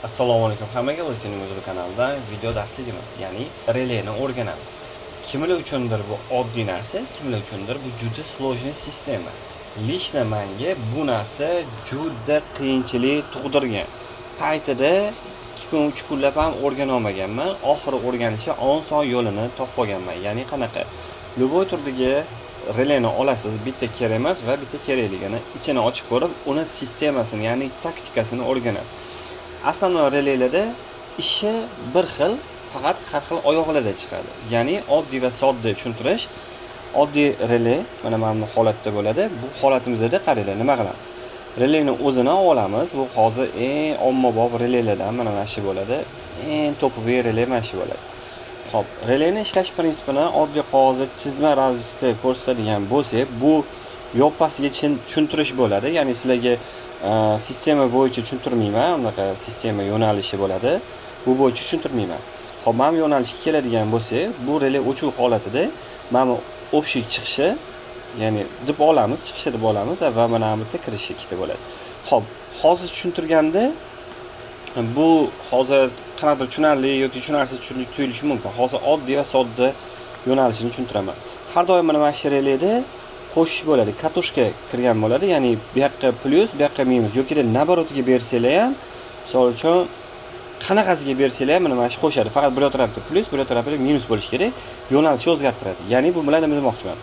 Assalomu alaykum hammaga. Lojinning o'zini kanalida video darsligimiz, ya'ni releni o'rganamiz. Kimlar uchundir bu oddiy narsa, kimlar uchundir bu juda сложный sistema. Лично menga bu narsa juda qiyinchilik tug'dirgan. Paytida 2 kun, 3 kunlab ham o'rgana olmaganman. Oxiri o'rganishni oson yo'lini topib olganman. Ya'ni qanaqa? Любой turdagi releni olasiz, bitta kerak emas va bitta kerakligini ichini ochib ko'rib, uni sistemasini, ya'ni taktikasini o'rganasiz. Основной relelarda ishi bir xil, faqat har xil oyoqlarda chiqadi. Ya'ni oddiy va sodda tushuntirish: oddiy rele mana bu holatda bo'ladi. Bu holatimizda qaranglar, nima qilamiz? Releni o'zini olamiz. Bu hozir eng ommabop relelardan mana shu bo'ladi. Eng топовый rele mana shu bo'ladi. Xo'p, releni ishlash prinsipini oddiy qog'ozda chizma ravishda ko'rsatadigan bo'lsak, bu yoppasiga tushuntirish bo'ladi. Ya'ni sizlarga sistema bo'yicha tushuntirmayman, unaqa sistema yo'nalishi bo'ladi. Bu bo'yicha tushuntirmayman. Xo'p, mana bu yo'nalishga keladigan bo'lsak, bu rele o'chuv holatida mana bu общий chiqishi, ya'ni deb olamiz, chiqishi deb olamiz va mana bu yerda kirishi ikkita bo'ladi. Xo'p, hozir tushuntirganda bu hozir qanaqadir tushunarli yoki tushunarsiz tuyulishi mumkin. Hozir oddiy va sodda yo'nalishini tushuntiraman. Har doim mana shu releda qo'shish bo'ladi, катушка kirgan bo'ladi, ya'ni bu yoqqa plyus, bu yoqqa minus yoki наоборот iga bersanglar ham, misol uchun, qanaqasiga bersanglar ham mana shu qo'shadi. Faqat bir tarafda plyus, bir tarafda minus bo'lishi kerak, yo'nalishni o'zgartiradi. Ya'ni bu bilan nima demoqchiman?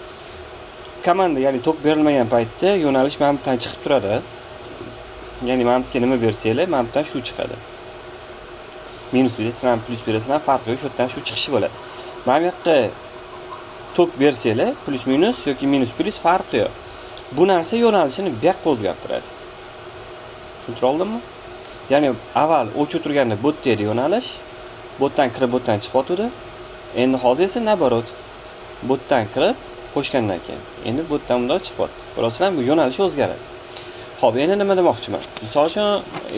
Komanda, ya'ni tok berilmagan paytda yo'nalish mana bu yerdan chiqib turadi. Ya'ni mana bu yerga nima bersanglar, mana bu yerdan shu chiqadi. Minus berasizlar ham, plyus berasizlar ham, farqi yo'q, shu yerdan shu chiqishi bo'ladi. Mana bu yoqqa tok bersanglar, plyus minus yoki minus plyus, farqi yo'q. Bu narsa yo'nalishini bu yoqqa o'zgartiradi. Tushuntira oldimmi? Ya'ni avval o'chib turganda bu yerda edi yo'nalish, bu yerdan kirib, bu yerdan chiqyotgandi. Endi hozir esa наоборот, bu yerdan kirib qo'shgandan keyin endi bu yerdan bundoq chiqyapti. Ko'rasizlarmi, bu yo'nalish o'zgaradi. Xo'p, endi nima demoqchiman? Misol uchun,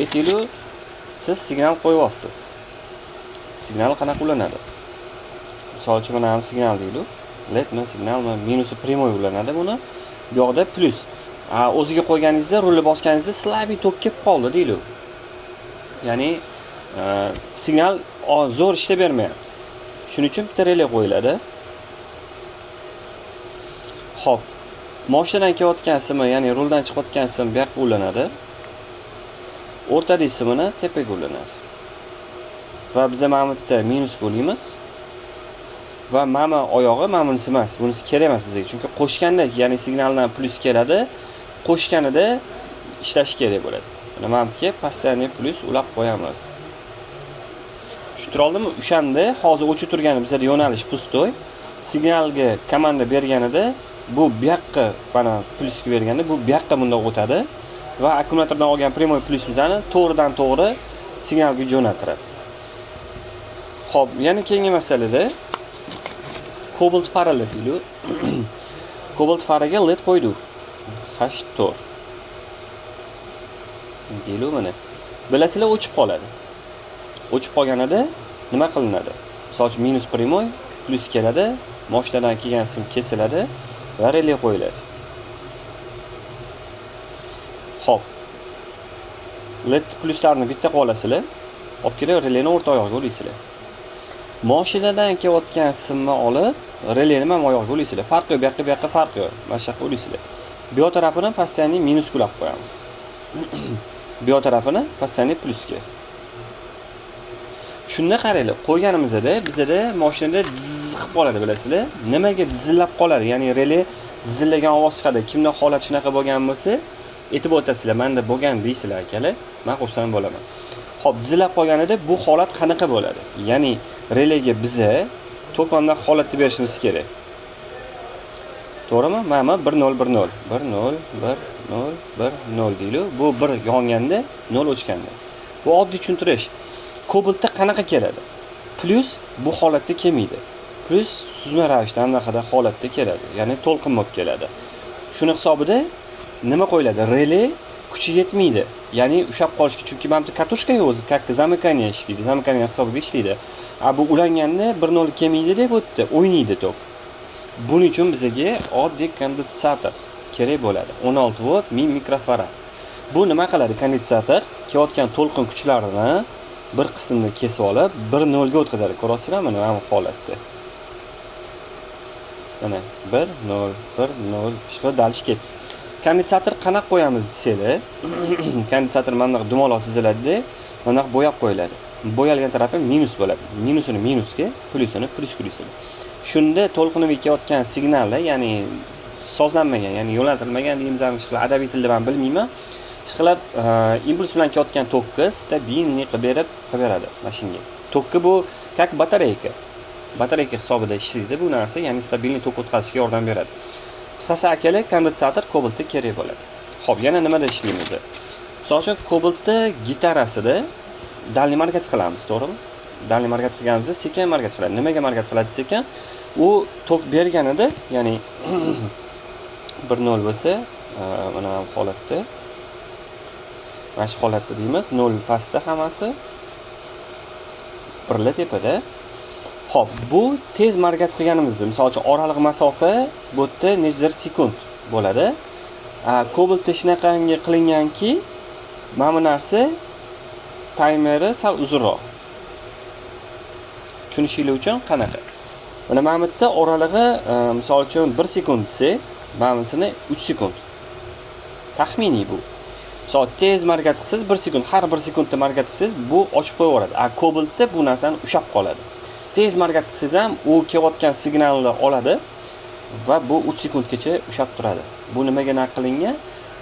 aytaylik, siz signal qo'yyapsiz. Signal qanaqa ulanadi? Misol uchun, mana bu signal deylik. Ledmi, signalmi, minusi прямой ulanadi buni. Bu yoqda plyus. O'ziga qo'yganingizda, rulni bosganingizda слабый tok kelib qoldi deylik. Ya'ni signal zo'r ishlab bermayapti. Shuning uchun bitta rele qo'yiladi. Xo'p, moshinadan kelayotgan simi, ya'ni ruldan chiqayotgan sim bu yoqqa ulanadi. O'rtadagi simini tepaga ulanadi. Va biza mana bu yerda minusga ulaymiz. Va mana oyog'i, mana bunisi emas, bunisi kerak emas bizga. Chunki qo'shganda, ya'ni signaldan plyus keladi, qo'shganida ishlashi kerak bo'ladi. Mana bu yerga постоянный plyus ulab qo'yamiz. Tushuntira oldimmi? O'shanda hozir o'chib turgani bizada yo'nalish пустой. Signalga komanda berganida bu bu yoqqa, mana plyusga berganda bu bu yoqqa bundoq o'tadi va akkumulyatordan olgan прямой plyusimizni to'g'ridan to'g'ri signalga jo'natiradi. Xo'p, yana keyingi masalada kobalt faralar deylik. Kobalt faraga LED qo'ydik. H4 deylik mana. Bilasizlar, o'chib qoladi. O'chib qolganida nima qilinadi? Misol uchun, minus прямой, plyus keladi, moshinadan kelgan sim kesiladi va rele qo'yiladi. Xo'p. LED plyuslarni bitta qilib olasizlar, olib kelib releni o'rta oyog'iga ulaysizlar. Moshinadan kelayotgan simni olib, releni ham oyog'iga ulaysizlar. Farqi yo'q, bu yoqqa, bu yoqqa farqi yo'q. Mana shu yoqqa ulaysizlar. Bu yoq tarafini постоянный minusga ulab qo'yamiz. Bu yoq tarafini постоянный plyusga. Shunda qaranglar, qo'yganimizda bizada mashinada zizz qilib qoladi, bilasizlar. Nimaga zizillab qoladi? Ya'ni rele zizillagan ovoz chiqadi. Kimda holat shunaqa bo'lgan bo'lsa, aytib o'tasizlar, menda bo'lgan deysizlar, akalar. Men xursand bo'laman. Xo'p, zizillab qolganida bu holat qanaqa bo'ladi? Ya'ni relega biza tok mana bunaqa holatda berishimiz kerak. To'g'rimi? Mana 1 0 1 0 1 0 1 0 1 0 deylik. Bu 1 yonganda, 0 o'chganda. Bu oddiy tushuntirish. Kobaltda qanaqa keladi? Plyus bu holatda kelmaydi. Plyus suzma ravishda anaqada holatda keladi. Ya'ni to'lqin bo'lib keladi. Shuni hisobida nima qo'yiladi? Rele kuchi yetmaydi. Ya'ni ushlab qolishga, chunki mana bu катушка o'zi как замыкание ishlaydi, замыкание hisobiga ishlaydi. A bu ulanganda 1 0 kelmaydi deb o'tdi, o'ynaydi tok. Buning uchun bizga oddiy kondensator kerak bo'ladi. 16 volt, 1000 mikrofarad. Bu nima qiladi kondensator? Kelayotgan to'lqin kuchlarini Bir qismini kesib olib, 1-0 ga o'tkazadi. Ko'rasizlar, mana bu holatda. Mana 1-0, 1-0 ishqilib дальше ketdi. Kondensator qanaqa qo'yamiz desanglar, kondensator mana bunaqa dumaloq chiziladi, mana bunaqa bo'yab qo'yiladi. Bo'yalgan tarafi minus bo'ladi. Minusini minusga, plyusini plyusga ulaysiz. Shunda to'lqinli kelayotgan signallar, ya'ni sozlanmagan, ya'ni yo'naltirilmagan deymiz, ishqilib adabiy tilda men bilmayman. Ishqilib impuls bilan kelayotgan tokka стабильный qilib berib qilib beradi mashinaga. Tokka bu как батарейка. Батарейка hisobida ishlaydi bu narsa, ya'ni стабильный tok o'tkazishga yordam beradi. Qisqasi akalar, kondensator Kobaltda kerak bo'ladi. Xo'p, yana nimada ishlaymiz? Misol uchun, Kobaltda gitarasida дальний моргать qilamiz, to'g'rimi? Дальний моргать qilganimizda sekin моргать qiladi. Nimaga моргать qiladi sekin? U tok berganida, ya'ni 1-0 bo'lsa, mana bu holatda, mana shu holatda deymiz, 0 pastda hammasi, 1 tepada. Xo'p, bu tez моргать qilganimizda, misol uchun, oraliq masofa bu yerda nechadir sekund bo'ladi. Kobaltda shunaqangi qilinganki, mana bu narsa taymeri sal uzunroq. Tushunishinglar uchun qanaqa? Mana bu yerda oralig'i, misol uchun, 1 sekund desak, mana bunisini 3 sekund. Taxminiy bu. Misol tez моргать qilsangiz 1 sekund, har 1 sekundda моргать qilsangiz, bu ochib qo'yaveradi. A Kobaltda bu narsani ushlab qoladi. Tez моргать qilsangiz ham u kelayotgan signalni oladi va bu 3 sekundgacha ushlab turadi. Bu nimaga naq qilingan?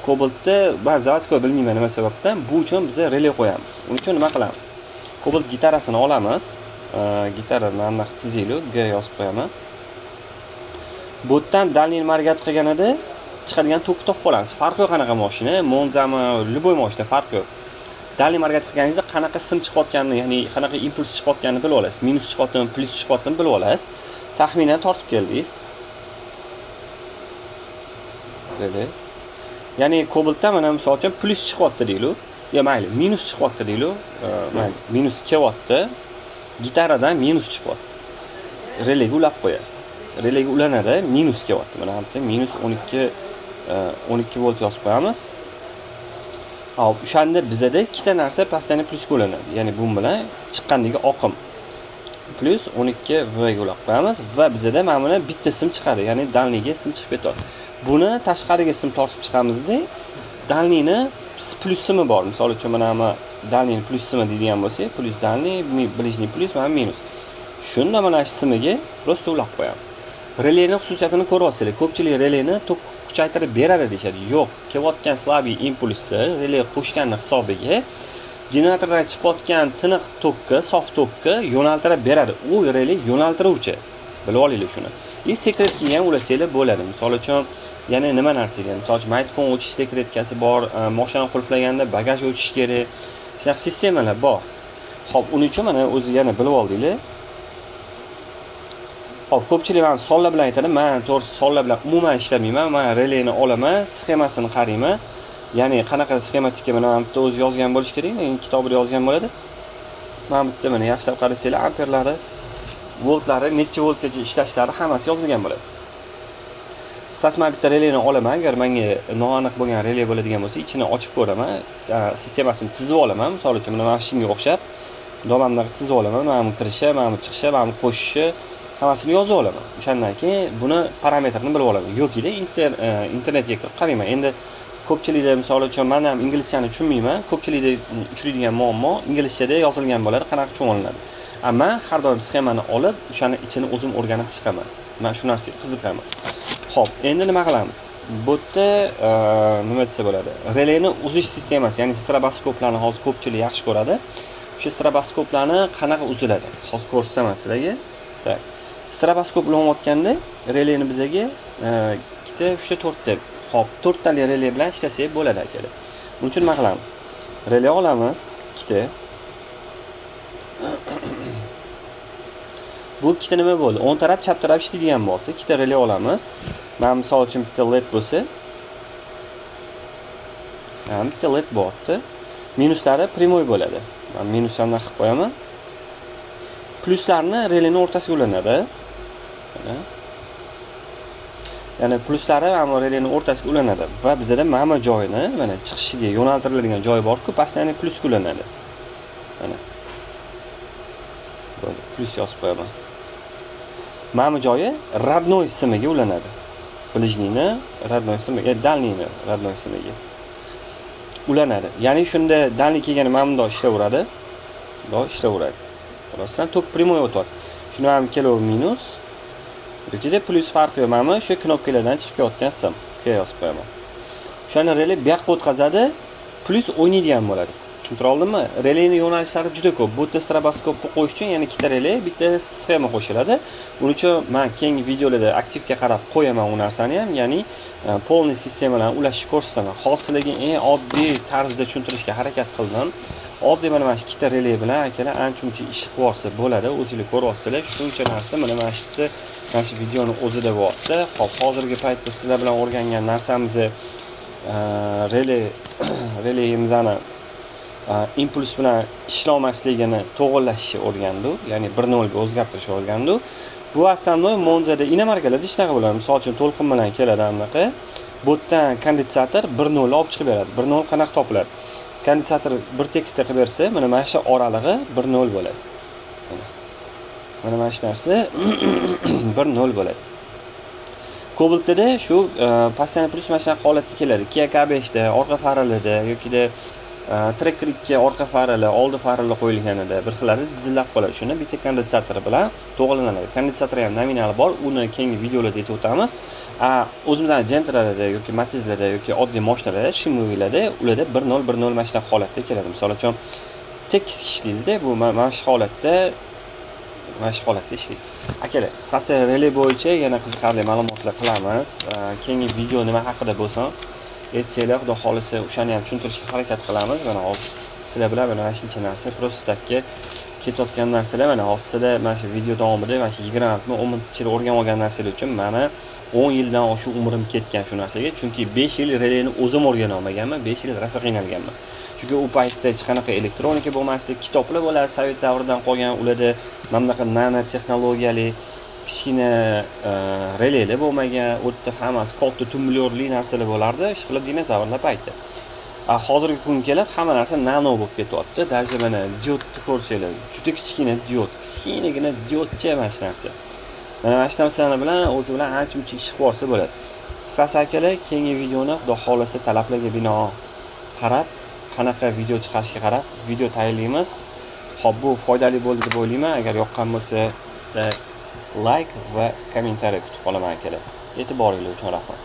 Kobaltda ba'zi заводской bilmayman nima sababdan, bu uchun biz rele qo'yamiz. Uning uchun nima qilamiz? Kobalt gitarasini olamiz. Gitara mana bunaqa chizinglar, G yozib qo'yaman. Bu yerdan дальний моргать qilganida chiqadigan tokni topib olamiz. Farqi yo'q qanaqa mashina, Monzami, любой mashina, farqi yo'q. Дальний моргать qilganingizda qanaqa sim chiqayotganini, ya'ni qanaqa impuls chiqayotganini bilib olasiz. Minus chiqyaptimi, plyus chiqyaptimi bilib olasiz. Taxminan tortib keldingiz. Rele. Ya'ni Kobaltda mana misol uchun plyus chiqyapti deylik. Yo mayli, minus chiqyapti deylik. Mayli, minus kelyapti. Gitaradan minus chiqyapti. Relega ulab qo'yasiz. Relega ulanadi, minus kelyapti. Mana bu yerda minus 12, 12 volt yozib qo'yamiz. Hop, o'shanda bizada ikkita narsa постоянно plyusga ulanadi. Ya'ni bu bilan chiqqandagi oqim plyus 12 V ga ulab qo'yamiz va bizada mana buni bitta sim chiqadi, ya'ni дальний ga sim chiqib ketadi. Buni tashqariga sim tortib chiqamizda, дальний ni plyus simi bor. Misol uchun, mana bu дальний ni plyus simi deydigan bo'lsak, plyus дальний, ближний plyus, mana minus. Shunda mana shu simiga просто ulab qo'yamiz. Releni xususiyatini ko'ryapsizlar. Ko'pchilik releni tok kuchaytirib beradi deyishadi. Yo'q, kelayotgan слабый impulsni rele qo'shganni hisobiga generatordan chiqayotgan tiniq tokka, sof tokka yo'naltirib beradi. U rele yo'naltiruvchi. Bilib olinglar shuni. И секретка ga ham ulasanglar bo'ladi. Misol uchun, yana nima narsaga? Misol uchun, magnitofon o'chish секретка si bor, mashinani qulflaganda bagaj o'chish kerak. Shunaqa sistemalar bor. Xo'p, uning uchun mana o'zi yana bilib oldinglar. Xo'p, ko'pchilik mana sonlar bilan aytadi. Men to'g'risi sonlar bilan umuman ishlamayman. Men releni olaman, sxemasini qarayman. Ya'ni qanaqa схематика, mana bu yerda o'zi yozgan bo'lishi kerak, kitobida yozgan bo'ladi. Mana bu yerda mana yaxshilab qarasanglar, amperlari, voltlari, necha voltgacha ishlashlari hammasi yozilgan bo'ladi. Qisqasi, man bitta releni olaman, agar menga noaniq bo'lgan rele bo'ladigan bo'lsa, ichini ochib ko'raman, sistemasini tizib olaman. Misol uchun, mana shunga o'xshab, mana bunaqa chizib olaman, mana bu kirishi, mana bu chiqishi, mana bu qo'shishi, hammasini yozib olaman. O'shandan keyin buni parametrini bilib olaman. Yo'qida internetga kirib qarayman. Endi ko'pchilikda, misol uchun, man ham inglizchani tushunmayman. Ko'pchilikda uchraydigan muammo, inglizchada yozilgan bo'ladi, qanaqa tushunib. Ammo har doim sxemani olib, o'shani ichini o'zim o'rganib chiqaman. Man shu narsaga qiziqaman. Xo'p, endi nima qilamiz? Bu yerda nima desa bo'ladi? Releni uzish sistemasi, ya'ni stroboskoplarni hozir ko'pchilik yaxshi ko'radi. O'sha stroboskoplarni qanaqa uziladi? Hozir ko'rsataman sizlarga. Так. Stroboskop ulanayotganda releni bizaga ikkita, uchta, to'rtta. Xo'p, to'rttali rele bilan ishlasak bo'ladi, akalar. Buning uchun nima qilamiz? Rele olamiz, ikkita. Bu ikkita nima bo'ldi? O'ng taraf, chap taraf ishlaydigan bo'ldi. Ikkita rele olamiz. Mana misol uchun bitta LED bo'lsa, mana bitta LED bo'lyapti. Minuslari прямой bo'ladi. Men minuslarni qilib qo'yaman. Plyuslarni releni o'rtasiga ulanadi. Mana. Ya'ni plyuslari mana releni o'rtasiga ulanadi va bizada mana joyini, mana chiqishiga yo'naltiriladigan joyi bor-ku, постоянно plyusga ulanadi. Mana. Plyus yozib qo'yaman. Mana bu joyi родной simiga ulanadi. Ближний ni родной simiga, дальний ni родной simiga ulanadi. Ya'ni shunda дальний kelganda mana bundoq ishlayveradi. Bundoq ishlayveradi. Rostdan tok прямой o'tyapti. Shuni mana ikkalovi minus yokida plyus, farqi yo'q. Mana shu knopkalardan chiqib kelayotgan sim. K yozib qo'yaman. O'shani rele bu yoqqa o'tkazadi, plyus o'ynaydigan bo'ladi. Tushuntira oldimmi? Releni yo'nalishlari juda ko'p. Bu yerda stroboskopni qo'yish uchun yana ikkita rele, bitta sxema qo'shiladi. Uning uchun men keyingi videolarda aktivga qarab qo'yaman u narsani ham, ya'ni полный sistemalarni ulashni ko'rsataman. Hozir sizlarga eng oddiy tarzda tushuntirishga harakat qildim. Oddiy mana shu ikkita rele bilan, akalar, ancha muncha ish qilib yuborsa bo'ladi. O'zinglar ko'ryapsizlar, shuncha narsa mana shu yerda, mana shu videoni o'zida bo'lyapti. Xo'p, hozirgi paytda sizlar bilan o'rgangan narsamizni releyimizni impuls bilan ishlolmasligini to'g'irlashni o'rgandik, ya'ni 1.0 ga o'zgartirishni o'rgandik. Bu основной Monzada, inomarkalarda shunaqa bo'ladi. Misol uchun, to'lqin bilan keladi anaqa. Bu yerdan kondensator 1.0 olib chiqib beradi. 1.0 qanaqa topiladi? Kondensator bir tekisda qilib bersa, mana shu oralig'i 1.0 bo'ladi. Mana shu narsa 1.0 bo'ladi. Kobaltda shu постоянно plyus mana shunaqa holatda keladi. Kia K5 da orqa faralarda yokida Tracker 2 orqa farali, oldi farali qo'yilganida bir xillarda dizillab qoladi. Shuni bitta kondensator bilan to'g'rilanadi. Kondensator ham nominali bor, uni keyingi videolarda aytib o'tamiz. O'zimizning Gentralarda yoki Matizlarda yoki oddiy mashinalarda, Shimuviylarda, ularda 1.0 1.0 mana shunaqa holatda keladi. Misol uchun, tekis ishlaydida, bu mana shu holatda ishlaydi. Akalar, qisqasi, rele bo'yicha yana qiziqarli ma'lumotlar qilamiz. Keyingi video nima haqida bo'lsin, aytsanglar, xudo xohlasa, o'shani ham tushuntirishga harakat qilamiz. Mana hozir sizlar bilan mana shuncha narsa просто так ka ketayotgan narsalar. Mana hozir sizlar mana shu video davomida mana shu 20 mi, 10 minut ichida o'rganib olgan narsalar uchun mani 10 yildan oshiq umrim ketgan shu narsaga. Chunki 5 yil releni o'zim o'rgana olmaganman, 5 yil rosa qiynalganman. Chunki u paytda hech qanaqa elektronika bo'lmasdi, kitoblar bo'lardi sovet davridan qolgan, ularda mana bunaqa nano texnologiyali kichkina relelar bo'lmagan. U yerda hammasi katta tumblyorli narsalar bo'lardi, ishqilib dinozavrlar payti. Hozirgi kunga kelib hamma narsa nano bo'lib ketyapti. Даже mana diodni ko'rsanglar, juda kichkina diod, kichkinagina diodcha mana shu narsa. Mana shu narsani bilan o'zi bilan ancha muncha ish qilib yuborsa bo'ladi. Qisqasi, akalar, keyingi videoni, xudo xohlasa, talablarga binoan qarab, qanaqa video chiqarishga qarab video tayyorlaymiz. Xo'p, bu foydali bo'ldi deb o'ylayman. Agar yoqqan bo'lsa, layk va kommentariy kutib qolaman, akalar. E'tiboringiz uchun rahmat.